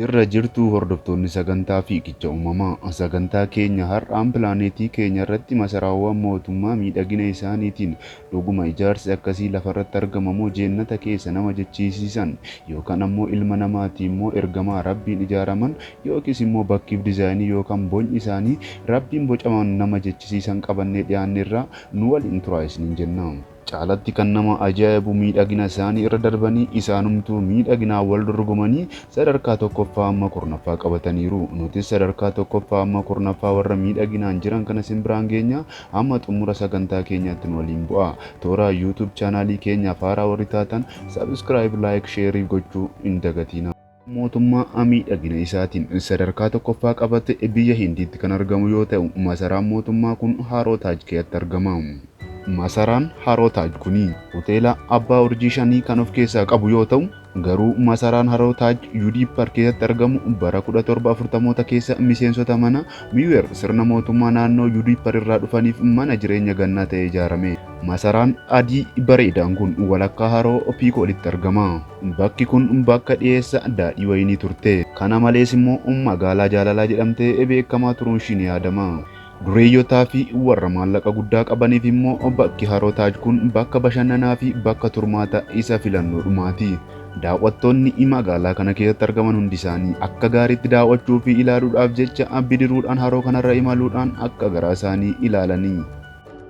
Jirra jirtuu hordoftoonni sagantaa fiigicha uumamaa sagantaa keenya har'aan pilaaneetii keenya irratti masaraawwan mootummaa miidhagina isaaniitiin dhuguma ijaarsi akkasii lafarratti argamamoo jeennata keessa nama jechisiisan yookaan ammoo ilma namaatii immoo ergamaa rabbiin ijaaraman yookiis immoo bakkiif dizaayinii yookaan bocni isaanii rabbiin bocaman nama jechisiisan qabannee dhiyaanneerra nu waliin turaa isiniin jenna. Caalatti kan nama ajaa'ibu miidhagina isaanii irra darbanii isaanumtuu miidhaginaan wal dorgomanii sadarkaa tokkoffaa amma kurnaffaa qabataniiru. Nutis sadarkaa tokkoffaa amma kurnaffaa warra miidhaginaan jiran kana isin biraan geenya amma xumura sagantaa keenyaatti nu waliin bu'a. Toora YouTube chaanaalii keenyaaf haaraa warri taatan subscribe, like, share gochuu hin dagatina. Mootummaa miidhagina isaatiin sadarkaa tokkoffaa qabate biyya Hindiitti kan argamu yoo ta'u masaraan mootummaa kun Haroo Taaj keessatti argama. Masaraan Haroo Taaj kuni hoteela abbaa urjii shanii kan of keessaa qabu yoo ta'u garuu masaraan Haroo Taaj Yuudiippar keessatti argamu bara 1740moota keessa miseensota mana Miiwer sirna mootummaa naannoo Yuudiippar irraa dhufaniif mana jireenya gannaa ta'ee ijaarame. Masaraan adii bareedaan kun walakkaa haroo Piikoolitti argama. Bakki kun bakka dhiyeessa daadhii wayinii turte. Kana malees immoo magaalaa jaalalaa jedhamtee beekamaa turuun ishii ni yaadama. Dureeyyotaa fi warra maallaqa guddaa qabaniif immoo bakki Haroo Taaj kun bakka bashannanaa fi bakka turmaata isa filannoo dhumaati. Daawwattoonni magaalaa kana keessatti argaman hundi isaanii akka gaariitti daawwachuu fi ilaaluudhaaf jecha bidiruudhaan haroo kanarra imaluudhaan akka garaa isaanii ilaalanii.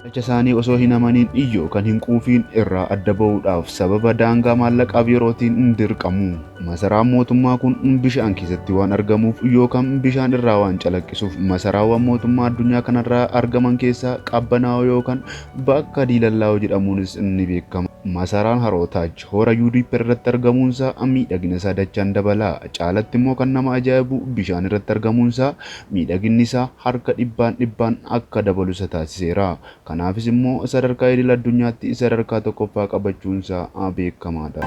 Jecha isaanii osoo hin amaniin yookaan hin quufiin irraa adda ba'uudhaaf sababa daangaa maallaqaaf yerootiin dirqamu. Masaraan mootummaa kun bishaan keessatti waan argamuuf yookaan bishaan irraa waan calaqqisuuf masaraawwan mootummaa addunyaa kanarraa argaman keessaa qabbanaa'oo yookaan bakka diilallaa'oo jedhamuunis ni beekama. Masaraan Haroo Taaj hora Yuudiippar irratti argamuunsaa miidhagina isaa dachaan dabala. Caalatti immoo kan nama ajaa'ibu bishaan irratti argamuunsaa miidhaginni isaa harka dhibbaan dhibbaan akka dabalu isa taasiseera. Kanaafis immoo sadarkaa idil addunyaatti sadarkaa tokkoffaa qabachuunsaa beekamaadha.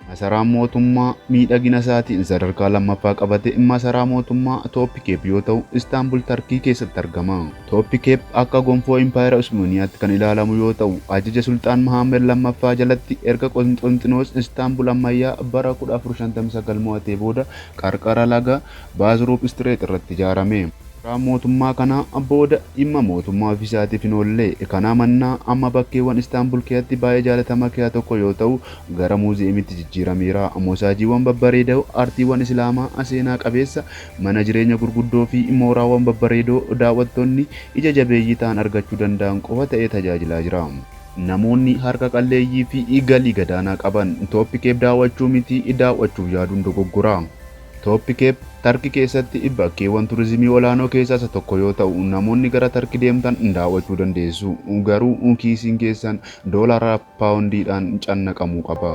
Masaraan mootummaa miidhagina isaatiin sadarkaa lammaffaa qabate masaraa mootummaa Tooppikeep yoo ta'u Istaanbul Tarkii keessatti argama. Tooppikeep akka gonfoo Impaayera Usmaaniyaatti kan ilaalamu yoo ta'u ajaja Sultaan Mahammed lammaffaa jalatti erga Qosxanxinoos Istaanbul ammayyaa bara 1459 mo'atee booda qarqara laga Baazruub Istireet irratti ijaarame. Masaraan mootummaa kana booda dhimma mootummaa ofiisaatiif hin oolle. Kanaa mannaa amma bakkeewwan Istaanbul keessatti baay'ee jaalatamaa keessaa tokko yoo ta'u gara muuziyeemiitti jijjiirameera. Moosaajiiwwan babbareedoo, artiiwwan Islaamaa seenaa qabeessa, mana jireenya gurguddoo fi mooraawwan babbareedoo daawwattoonni ija jabeeyyii ta'an argachuu danda'an qofa ta'ee tajaajilaa jira. Namoonni harka qalleeyyii fi galii gadaanaa qaban Tooppikeep daawwachuu miti daawwachuuf yaaduun dogoggora. Tooppikeep Tarkii keessatti bakkeewwan turizimii olaanoo keessaa isa tokko yoo ta'u namoonni gara Tarkii deemtan daawwachuu dandeessu. Garuu kiisiin keessan doolaara paawundiidhaan cannaqamuu qaba.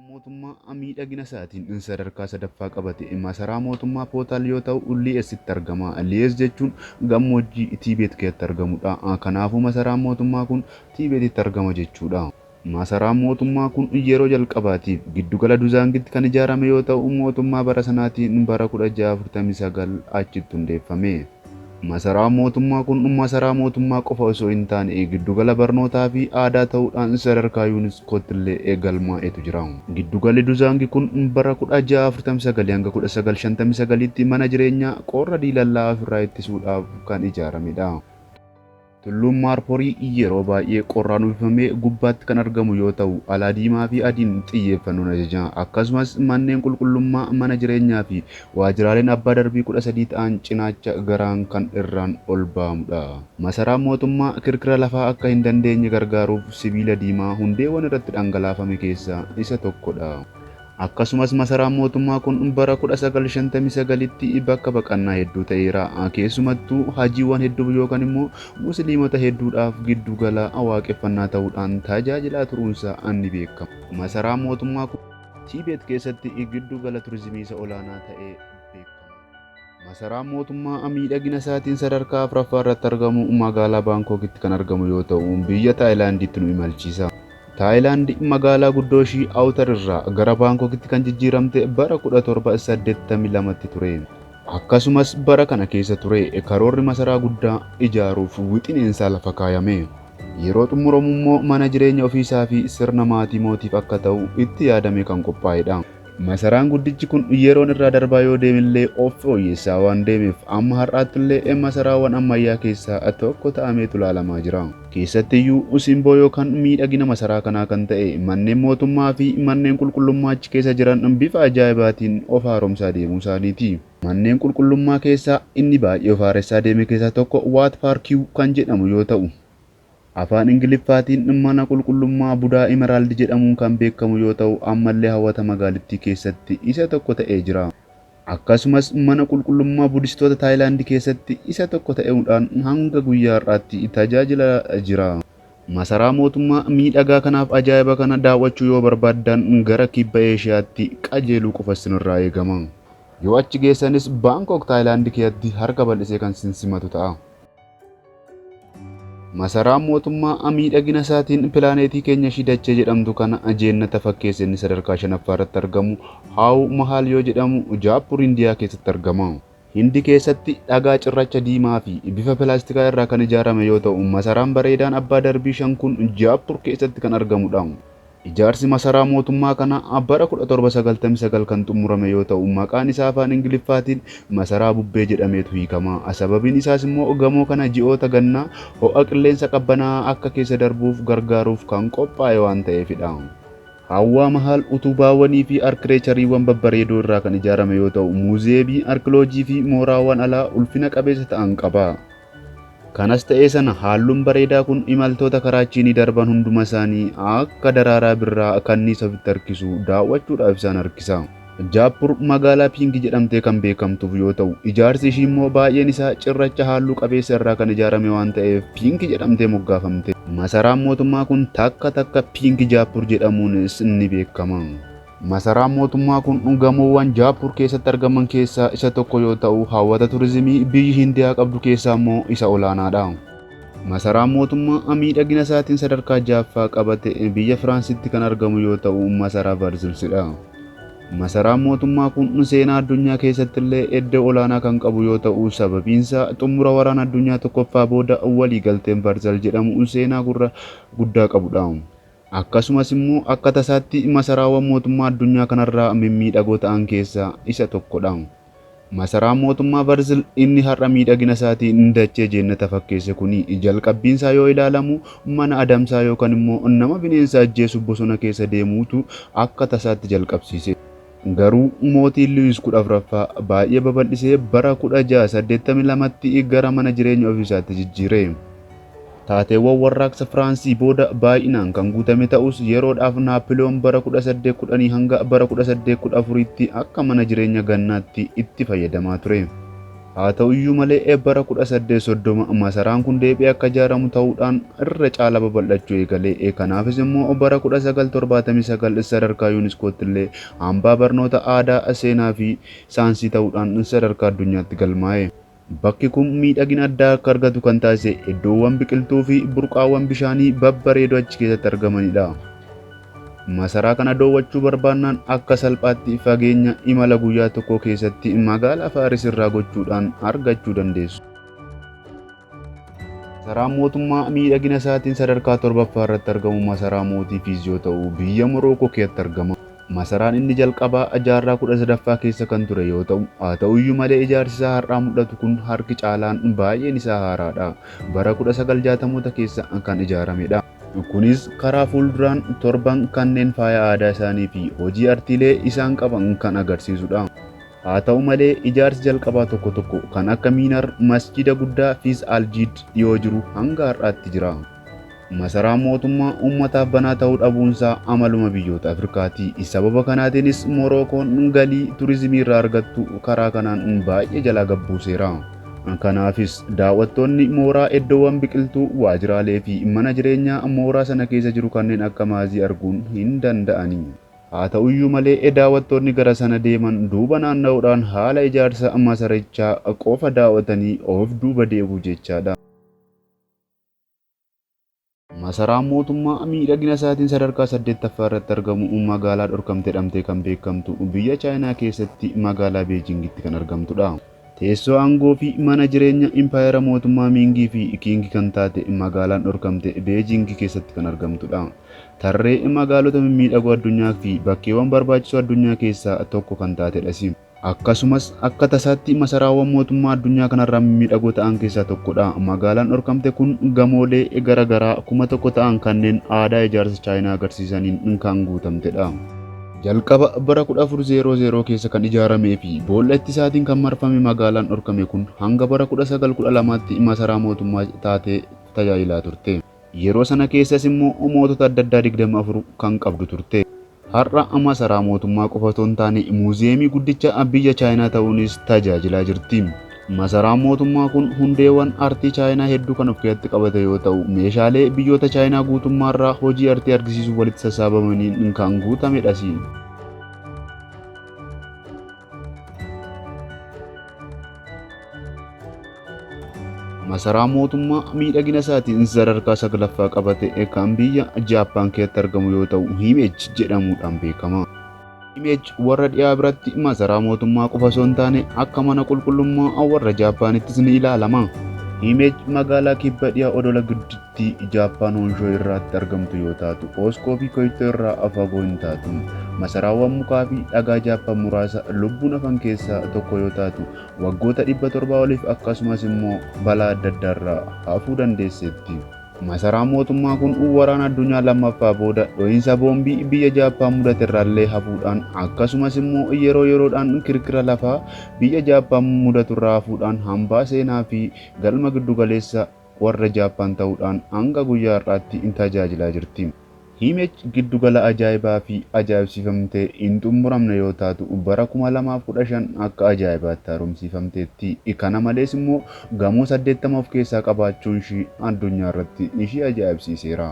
Mootummaa miidhagina isaatiin sadarkaa sadaffaa qabate masaraa mootummaa Pootaal yoo ta'u Li'eesitti argama. Li'ees jechuun gammoojjii Tiibeet keessatti argamudha. Kanaafuu masaraan mootummaa kun Tiibeetitti argama jechuudha. Masaraan mootummaa kun yeroo jalqabaatiif giddugala Duzaangitti kan ijaarame yoo ta'u mootummaa bara sanaatiin bara 1649 achitti hundeeffame. Masaraan mootummaa kun masaraa mootummaa qofa osoo hin taane giddugala barnootaa fi aadaa ta'uudhaan sadarkaa yuuniskootti illee galmaa'etu jira. Giddugalli Duzaangi kun bara 1649 hanga 1959tti mana jireenyaa qorra diilallaa ofirraa ittisuudhaaf kan ijaaramedha. Tulluun Maarporii yeroo baay'ee qorraan uwwifamee gubbaatti kan argamu yoo ta'u alaa diimaa fi adiin xiyyeeffannoon ajaja. Akkasumas manneen qulqullummaa mana jireenyaa fi waajjiraaleen abbaa darbii 13 ta'an cinaacha garaan kan irraan ol ba'amudha. Masaraan mootummaa kirkira lafaa akka hin dandeenye gargaaruuf sibiila diimaa hundeewwan irratti dhangalaafame keessaa isa tokkodha. Akkasumas masaraan mootummaa kun bara 1959tti bakka baqannaa hedduu ta'eera. Keessumattuu hajiiwwan hedduuf yookaan immoo musliimota hedduudhaaf giddugala waaqeffannaa ta'uudhaan tajaajilaa turuunsaa ni beekama. Masaraan mootummaa kun Tiibeet keessatti giddugala turizimii isa olaanaa ta'ee beekama. Masaraan mootummaa miidhagina isaatiin sadarkaa afuraffaa irratti argamu magaalaa Baankookitti kan argamu yoo ta'u biyya Taayilaanditti nu imalchiisa. Taayilaand magaalaa guddoo ishii Awutar irraa gara Baankokitti kan jijjiiramte bara 1782tti ture. Akkasumas bara kana keessa ture karoorri masaraa guddaa ijaaruuf wixineensaa lafa kaayame. Yeroo xumuramu immoo mana jireenya ofiisaa fi sirna maatii mootiif akka ta'u itti yaadame kan qophaa'edha. Masaraan guddichi kun yeroon irraa darbaa yoo deemillee of fooyyessaa waan deemeef amma har'aattillee masaraawwan ammayyaa keessaa tokko ta'ameetu ilaalamaa jira. Keessattiyyuu simboo yookaan miidhagina masaraa kanaa kan ta'e manneen mootummaa fi manneen qulqullummaa achi keessa jiran bifa ajaa'ibaatiin of haaromsaa deemuu isaaniiti. Manneen qulqullummaa keessaa inni baay'ee of haaressaa deeme keessaa tokko Waat Paarkiiw kan jedhamu yoo ta'u, afaan Ingiliffaatiin mana qulqullummaa Budaa Emerald jedhamuun kan beekamu yoo ta'u, ammallee hawwata magaalittii keessatti isa tokko ta'ee jira. Akkasumas mana qulqullummaa Budistoota Taayilaand keessatti isa tokko ta'uudhaan hanga guyyaa har'aatti tajaajilaa jira. Masaraa mootummaa miidhagaa kanaaf ajaa'iba kana daawwachuu yoo barbaaddan gara kibba Eeshiyaatti qajeeluu qofa isinirraa eegama. Yoo achi geessanis Baankok Taayilaand keessatti harka bal'isee kan isin simatu ta'a. Masaraan mootummaa miidhagina isaatiin pilaaneetii keenya ishii dachee jedhamtu kana jeennata fakkeesse inni sadarkaa shanaffaa irratti argamu Haawu Mahaal yoo jedhamu Jaappur Indiyaa keessatti argama. Hindi keessatti dhagaa cirracha diimaa fi bifa pilaastikaa irraa kan ijaarame yoo ta'u masaraan bareedaan abbaa darbii shan kun Jaappur keessatti kan argamudha. Ijaarsi masaraa mootummaa kanaa bara 1799 kan xumurame yoo ta'u maqaan isaa afaan Ingiliffaatiin masaraa bubbee jedhameetu hiikama. Sababiin isaas immoo gamoo kana ji'oota gannaa ho'a qilleensa qabbanaa'aa akka keessa darbuuf gargaaruuf kan qophaa'e waan ta'eefidha. Hawwaa Mahaal utubaawwanii fi arkireechariiwwan babbareedoo irraa kan ijaarame yoo ta'u muuziyeemii arkiloojii fi mooraawwan alaa ulfina qabeessa ta'an qaba. Kanas ta'ee sana halluun bareedaa kun imaltoota karaa achiinii darban hunduma isaanii akka daraaraa birraa kanniisa ofitti harkisu daawwachuudhaaf isaan harkisa. Jaappur magaalaa Piinki jedhamtee kan beekamtuuf yoo ta'u ijaarsi ishii immoo baay'een isaa cirracha halluu qabeessa irraa kan ijaarame waan ta'eef Piinki jedhamtee moggaafamte. Masaraan mootummaa kun takka takka Piinki Jaappur jedhamuunis ni beekama. Masaraan mootummaa kun gamoowwan Jaappur keessatti argaman keessaa isa tokko yoo ta'u hawwata turizimii biyyi Hindiyaa qabdu keessaa immoo isa olaanaadha. Masaraan mootummaa miidhagina isaatiin sadarkaa ja'affaa qabate biyya Firaansitti kan argamu yoo ta'u masaraa Varzilsidha. Masaraan mootummaa kun seenaa addunyaa keessatti illee iddoo olaanaa kan qabu yoo ta'u sababiinsaa xumura waraana addunyaa tokkoffaa booda waliigalteen Varzal jedhamu seenaa gurra guddaa qabudha. Akkasumas immoo akka tasaatti masaraawwan mootummaa addunyaa kanarraa mimmiidhagoo ta'an keessaa isa tokkodha. Masaraan mootummaa Varzil inni har'a miidhagina isaatiin dachee jeennata fakkeesse kuni jalqabbiinsaa yoo ilaalamu mana adamsaa yookaan immoo nama bineensa ajjeesu bosona keessa deemuutu akka tasaatti jalqabsiise. Garuu mootiin Luwiis 14ffaa baay'ee babal'isee bara 1682tti gara mana jireenya ofiisaatti jijjiire. Taateewwan warraaqsa Firaansii booda baay'inaan kan guutame ta'us yeroodhaaf Naappiloon bara 1810 hanga bara 1814tti akka mana jireenya gannaatti itti fayyadamaa ture. Haa ta'uyyuu malee bara 1830 masaraan kun deebi'ee akka ijaaramu ta'uudhaan irra caala babal'achuu eegale. Kanaafis immoo bara 1979 sadarkaa yuuniskootti illee hambaa barnoota aadaa, seenaa fi saayinsii ta'uudhaan sadarkaa addunyaatti galmaa'e. Bakki kun miidhagina addaa akka argatu kan taasise iddoowwan biqiltuu fi burqaawwan bishaanii babbareedoo achi keessatti argamanidha. Masaraa kana daawwachuu barbaannaan akka salphaatti fageenya imala guyyaa tokko keessatti magaalaa Faaris irraa gochuudhaan argachuu dandeessu. Masaraan mootummaa miidhagina isaatiin sadarkaa torbaffaa irratti argamu masaraa mootii Fiiz yoo ta'u biyya Morookoo keessatti argama. Masaraan inni jalqabaa jaarraa 13ffaa keessa kan ture yoo ta'u haa ta'uyyuu malee ijaarsi isaa har'aa mul'atu kun harki caalaan baay'een isaa haaraadha. Bara 1960moota keessa kan ijaaramedha. Kunis karaa fuulduraan torban kanneen faaya aadaa isaanii fi hojii artiilee isaan qaban kan agarsiisudha. Haa ta'u malee ijaarsi jalqabaa tokko tokko kan akka Miinar masjida guddaa Fiiz Aljiid dhiyoo jiru hanga har'aatti jira. Masaraan mootummaa uummataaf banaa ta'uu dhabuunsaa amaluma biyyoota Afrikaati. Sababa kanaatiinis Morookoon galii turizimii irraa argattu karaa kanaan baay'ee jalaa gabbuuseera. Kanaafis daawwattoonni mooraa iddoowwan biqiltuu, waajjiraalee fi mana jireenyaa mooraa sana keessa jiru kanneen akka maazii arguun hin danda'ani. Haa ta'uyyuu malee daawwattoonni gara sana deeman duuba naanna'uudhaan haala ijaarsa masarichaa qofa daawwatanii of duuba deebi'u jechaadha. Masaraan mootummaa miidhagina isaatiin sadarkaa 8ffaa irratti argamu magaalaa dhorkamte jedhamtee kan beekamtu biyya Chaayinaa keessatti magaalaa Beejingitti kan argamtudha. Teessoo aangoo fi mana jireenya impaayera mootummaa Miingii fi Kiingi kan taate magaalaan dhorkamte Beejingi keessatti kan argamtudha. Tarree magaalota mimmiidhagoo addunyaa fi bakkeewwan barbaachisoo addunyaa keessaa tokko kan taatedhas. Akkasumas akka tasaatti masaraawwan mootummaa addunyaa kanarraa mimmiidhagoo ta'an keessaa tokkodha. Magaalaan dhorkamte kun gamoolee garaagaraa 1000 ta'an kanneen aadaa ijaarsa Chaayinaa agarsiisaniin kan guutamtedha. Jalqaba bara 1400 keessa kan ijaaramee fi boolla ittisaatiin kan marfame magaalaan dhorkame kun hanga bara 1912tti masaraa mootummaa taatee tajaajilaa turte. Yeroo sana keessas immoo mootota adda addaa 24 kan qabdu turte. Har'a masaraa mootummaa qofa otoo hin taane muuziyeemii guddicha biyya Chaayinaa ta'uunis tajaajilaa jirti. Masaraan mootummaa kun hundeewwan artii Chaayinaa hedduu kan of keessatti qabate yoo ta'u, meeshaalee biyyoota Chaayinaa guutummaarraa hojii artii argisiisuuf walitti sassaabamaniin kan guutamedhas. Masaraa mootummaa miidhagina isaatiin sadarkaa 9ffaa qabate kan biyya Jaappaan keessatti argamu yoo ta'u, Himeji jedhamuudhaan beekama. Himeji warra dhiyaa biratti masaraa mootummaa qofa osoo hin taane akka mana qulqullummaa warra Jaappaanittis ni ilaalama. Himeji magaalaa kibba dhiyaa odola guddittii Jaappaan Honshoo irraatti argamtu yoo taatu, Oskoo fi Koyitoo irraa fagoo hin taatu. Masaraawwan mukaa fi dhagaa Jaappaan muraasa lubbuun hafan keessaa tokko yoo taatu, waggoota 700 oliif akkasumas immoo balaa adda addaarraa hafuu dandeesseetti. Masaraan mootummaa kun waraana addunyaa lammaffaa booda dho'iinsa boombii biyya Jaappaan mudate irraallee hafuudhaan akkasumas immoo yeroo yeroodhaan kirkira lafaa biyya Jaappaan mudaturraa hafuudhaan hambaa seenaa fi galma giddugaleessa warra Jaappaan ta'uudhaan hanga guyyaa har'aatti tajaajilaa jirti. Himeji giddugala ajaa'ibaa fi ajaa'ibsiifamtee hin xumuramne yoo taatu bara 2015 akka ajaa'ibaatti haaromsiifamteetti. Kana malees immoo gamoo 80 of keessaa qabaachuun ishii addunyaa irratti ishii ajaa'ibsiiseera.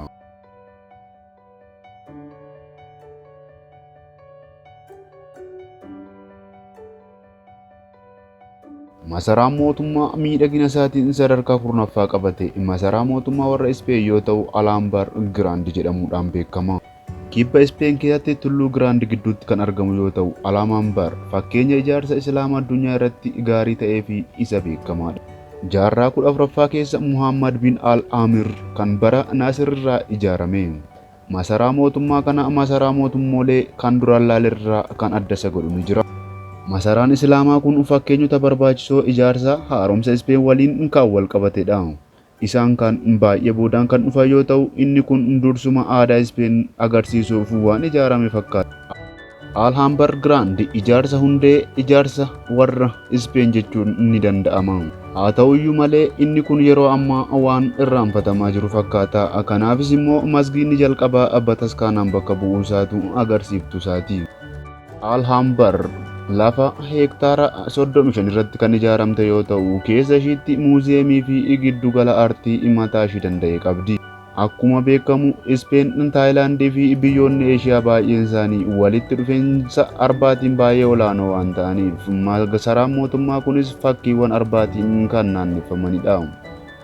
Masaraan mootummaa miidhagina isaatiin sadarkaa 10ffaa qabate masaraa mootummaa warra Ispeen yoo ta'u Alaambar Giraand jedhamuudhaan beekama. Kibba Ispeen keessatti tulluu Giraand gidduutti kan argamu yoo ta'u Alaambar fakkeenya ijaarsa Islaama addunyaa irratti gaarii ta'ee fi isa beekamaadha. Jaarraa 14ffaa keessa Muhammad bin Al-Amir kan bara Naasir irraa ijaarame. Masaraa mootummaa kana masaraa mootummoolee kan duraan laalerraa kan adda isa godhu ni jira. Masaraan Islaamaa kun fakkeenyota barbaachisoo ijaarsa haaromsa Ispeen waliin kan wal qabatedha. Isaan kan baay'ee boodaan kan dhufan yoo ta'u inni kun dursuma aadaa Ispeen agarsiisuuf waan ijaarame fakkaata. Alhambar Grand ijaarsa hundee ijaarsa warra Ispeen jechuun ni danda'ama. Haa ta'uyyuu malee inni kun yeroo ammaa waan irraanfatamaa jiru fakkaata. Kanaafis immoo masgiidni jalqabaa bataskaanaan bakka bu'uu isaatu agarsiiftuu isaati. Alhambar lafa heektaara 35 irratti kan ijaaramte yoo ta'u keessa ishiitti muuziyeemii fi giddugala aartii mataa ishii danda'e qabdi. Akkuma beekamu Ispeen, Taayilaandii fi biyyoonni Eeshiyaa baay'een isaanii walitti dhufeensa arbaatiin baay'ee olaanoo waan ta'aniif masaraan mootummaa kunis fakkiiwwan arbaatiin kan naanneeffamanidha.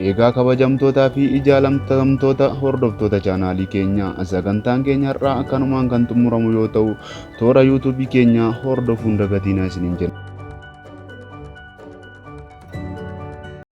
Egaa kabajamtootaa fi jaallatamtoota hordoftoota chaanaalii keenya sagantaan keenya har'aa akkanumaan kan xumuramu yoo ta'u toora yuutuubii keenya hordofuun dagatinaa isiniin jenna.